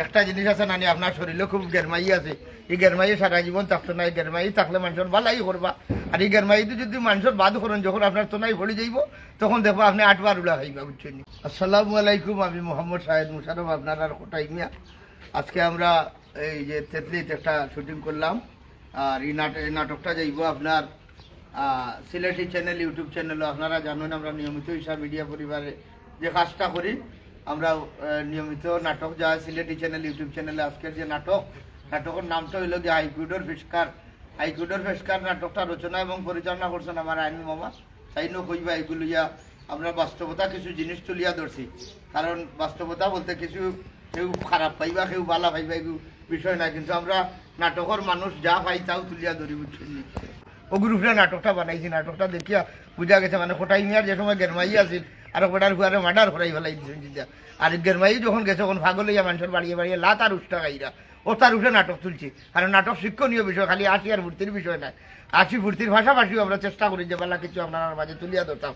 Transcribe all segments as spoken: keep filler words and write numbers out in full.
একটা জিনিস আছে নানি, আপনার শরীরও খুব গেরমাই আছে। এই গেরমাই সারা জীবন থাকতো না, এই গেরমাই থাকলে মানুষর বালাই করবা। আর এই গেরমাই যদি মানুষর বাদ করেন, যখন আপনার তো নাই পড়ে যাইব, তখন দেখবো আপনি আটবার উলা খাইবা, বুঝছেন নি? আসসালামু আলাইকুম, আমি মোহাম্মদ শাহেদ মুশাররফ, আপনার আর কোটাই মিয়া। আজকে আমরা এই যে তেতলিত একটা শুটিং করলাম, আর এই নাট-, এই নাটকটা যাইব আপনার, আহ, সিলেটি চ্যানেল, ইউটিউব চ্যানেলও। আপনারা জানেন, আমরা নিয়মিত ঈশা মিডিয়া পরিবারে যে কাজটা করি, আমরা, আহ, নিয়মিত নাটক যায় সিলেটি চ্যানেল, ইউটিউব চ্যানেলে। আজকের যে নাটক, নাটকের নামটা হইল গিয়ে হাইকোর্টের পেশকার। হাইকোর্টের পেশকার নাটকটা রচনা এবং পরিচালনা করছেন আমার আইনুল মামা। তাইনও কইবা এগুলো ইয়া, আমরা বাস্তবতা কিছু জিনিস তুলিয়া ধরছি। কারণ বাস্তবতা বলতে কিছু কেউ খারাপ পাইবা, কেউ বালা পাইবা, এগু বিষয় না, কিন্তু আমরা নাটকর মানুষ যা পাই তাও তুলিয়া ধরি, বুঝছেন নি? ওগুর উপরে নাটকটা বানাইছি। নাটকটা দেখিয়া বুঝা গেছে, মানে, কোটাই মিয়ার যে সময় গেরমাই আছিল, আর বেটার হুয়ারে মার্ডার করাই ফেলাই দিছেন চিন্তা। আর গেরমাই যখন গেছে, তখন পাগল হইয়া মানুষের বাড়িয়ে বাড়িয়ে লাত আর উষ্টা খাইরা, ও তার উপরে নাটক তুলছি। কারণ নাটক শিক্ষণীয় বিষয়, খালি হাসি আর ফুর্তির বিষয় নয়। হাসি ফুর্তির পাশাপাশিও আমরা চেষ্টা করি যে বালা কিছু আপনার মাঝে তুলিয়া ধরতাম।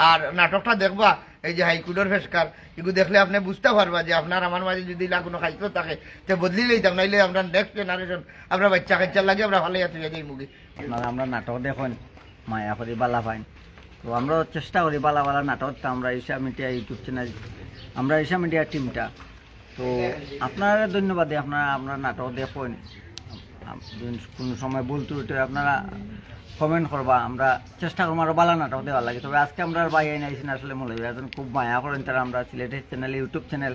আর নাটকটা দেখবা, এই যে হাইকোর্টের পেশকার, এগু দেখলে আপনি বুঝতে পারবা যে আপনার আমার মাঝে যদি ইলা কোনো খাইতো থাকে, তে বদলি লইতাম, নাইলে আমরা নেক্সট জেনারেশন, আমরা বাচ্চা কাচ্চার লাগে আমরা ফালাইয়া তুলিয়া যাই মুগি। আপনারা আমরা নাটক দেখেন, মায়া করি বালা পাইন। তো আমরা চেষ্টা করি বালা বালা নাটক, তো আমরা ঈশা মিডিয়া ইউটিউব চ্যানেল, আমরা ঈশা মিডিয়া টিমটা। তো আপনারা ধন্যবাদ, আপনারা আমরা নাটক দেখেন। আম-, যদি কোনো সময় ভুল ত্রুটি হয় আপনারা কমেন্ট করবা, আমরা চেষ্টা করবো আরো বালা নাটক দেওয়ার লাগে। তবে আজকে আমরা ভাই আইন আইসিন আসলে মৌলভীবাজার, খুব মায়া করেন তারা, আমরা সিলেটের চ্যানেল, ইউটিউব চ্যানেল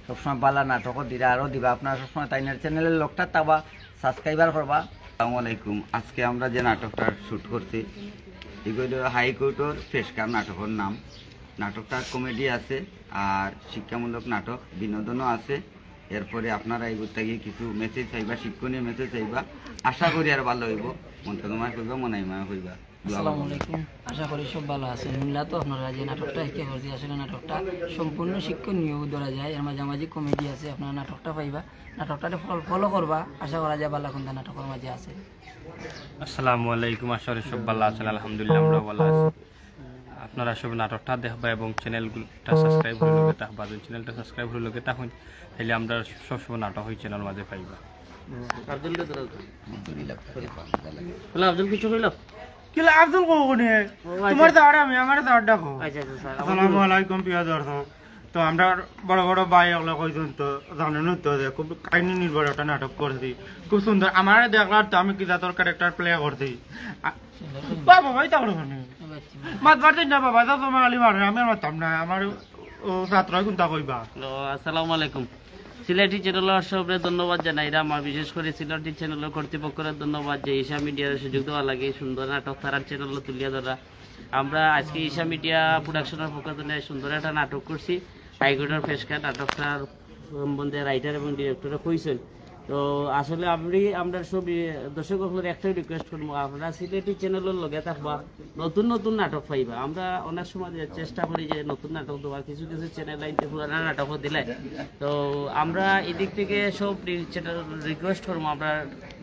সবসময় বালা নাটকও দিরা, আরো দিবা। আপনারা সবসময় তাইনর চ্যানেলের লোকটা তাবা সাবস্ক্রাইবার করবা। আসসালামু আলাইকুম। আজকে আমরা যে নাটকটা শুট করছি, এগুলো হাইকোর্টের পেশকার নাটকের নাম। নাটকটা কমেডি আছে, আর শিক্ষামূলক নাটক, বিনোদনও আছে। এরপরে আপনারা এগুলো থেকে কিছু মেসেজ চাইবা, শিক্ষণীয় মেসেজ চাইবা। আশা করি আর ভালো হইব। মনটা তোমার কইবা, মনাই মায়া কইবা। আসসালামু আলাইকুম, আশা করি সব ভালো আছেন। মূলত আপনারা যে নাটকটা একে করছি, আসলে নাটকটা সম্পূর্ণ শিক্ষণীয় ধরা যায়, এর মাঝামাঝি কমেডি আছে। আপনারা নাটকটা পাইবা, নাটকটা ফলো করবা, আশা করা যায় ভালো কোনটা নাটকের মাঝে আছে। আসসালামু আলাইকুম, আশা করি সব ভালো আছেন। আলহামদুলিল্লাহ, আমরা ভালো আছি। আপনারা সব নাটকটা দেখবা এবং চ্যানেলটা সাবস্ক্রাইব করে লগে থাকবা। যদি চ্যানেলটা সাবস্ক্রাইব করে লগে থাকুন, তাহলে আমরা সবসময় নাটক ওই চ্যানেল মাঝে পাইবা। আব্দুল কে তোরা? বলে আব্দুল কিছু কইল? কিলা আব্দুল কো কোনে? ও, আচ্ছা। তোমার দাঁড়া আমি, আমার দাঁড়া ডাকো। আচ্ছা, আচ্ছা, স্যার, আমার আসসালামু আলাইকুম, প্রিয় দর্শক। তো আমরা বড় বড় ভাই অকলে কইছেন তো, জানেন তো যে খুব কাহিনী নির্ভর একটা নাটক করছি, খুব সুন্দর। আমারে দেখলার তো আমি কি জাতর ক্যারেক্টার প্লে করছি। আ-, বাবা ভাই, তাহলে মানে মাত মারতে না বাবা, যা তোমার আলী মারে, আমি আর মারতাম না, আমার ও ছাত্র কোনটা কইবা। ও, আসসালামু আলাইকুম। সিলেটি চ্যানেলর সবরে ধন্যবাদ জানাইরাম, আর বিশেষ করে সিলেটি চ্যানেলর কর্তৃপক্ষরে ধন্যবাদ যে ঈশা মিডিয়ার সুযোগ দেওয়া লাগে সুন্দর নাটক তারার চ্যানেল তুলিয়া ধরা। আমরা আজকে ঈশা মিডিয়া প্রোডাকশনের পক্ষ থেকে সুন্দর একটা নাটক করছি, হাইকোর্টের পেশকার। নাটকটার সম্বন্ধে রাইটার এবং ডিরেক্টরে কইছেন। তো আসলে আমি, আমরা সব দর্শক অকলরে একটাই রিকোয়েস্ট করবো, আপনারা সিলেটি চ্যানেলর লগে থাকবা, নতুন নতুন নাটক পাইবা। আমরা অনেক সময় যে চেষ্টা করি যে নতুন নাটক দেওয়ার, কিছু কিছু চ্যানেল আইতে পুরানা নাটকও দিলে। তো আমরা এদিক থেকে সব চ্যানেল রিকোয়েস্ট করবো, আমরা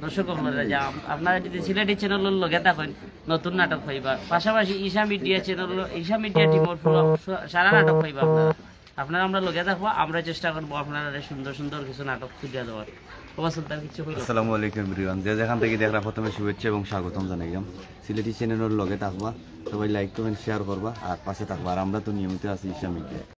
দর্শক অকলরে যে আপ-, আপনারা যদি সিলেটি চ্যানেলর লগে থাকেন, নতুন নাটক পাইবা। পাশাপাশি ঈশা মিডিয়া চ্যানেল, ঈশা মিডিয়া টিমর পুরো স-, সারা নাটক পাইবা আপনারা। আপনারা আমরা লগে থাকবো, আমরা চেষ্টা করবো আপনারা সুন্দর সুন্দর কিছু নাটক তুলিয়া দেওয়ার। ওবা সুলতান কিছু কইল? আসসালামু আলাইকুম এভরিওয়ান, যে যেখান থেকে দেখরা প্রথমে শুভেচ্ছা এবং স্বাগতম জানাইলাম। সিলেটি চ্যানেলর লগে থাকবা, সবাই লাইক কমেন্ট শেয়ার করবা আর পাশে থাকবা। আর আমরা তো নিয়মিত আছি ঈশা মিডিয়া।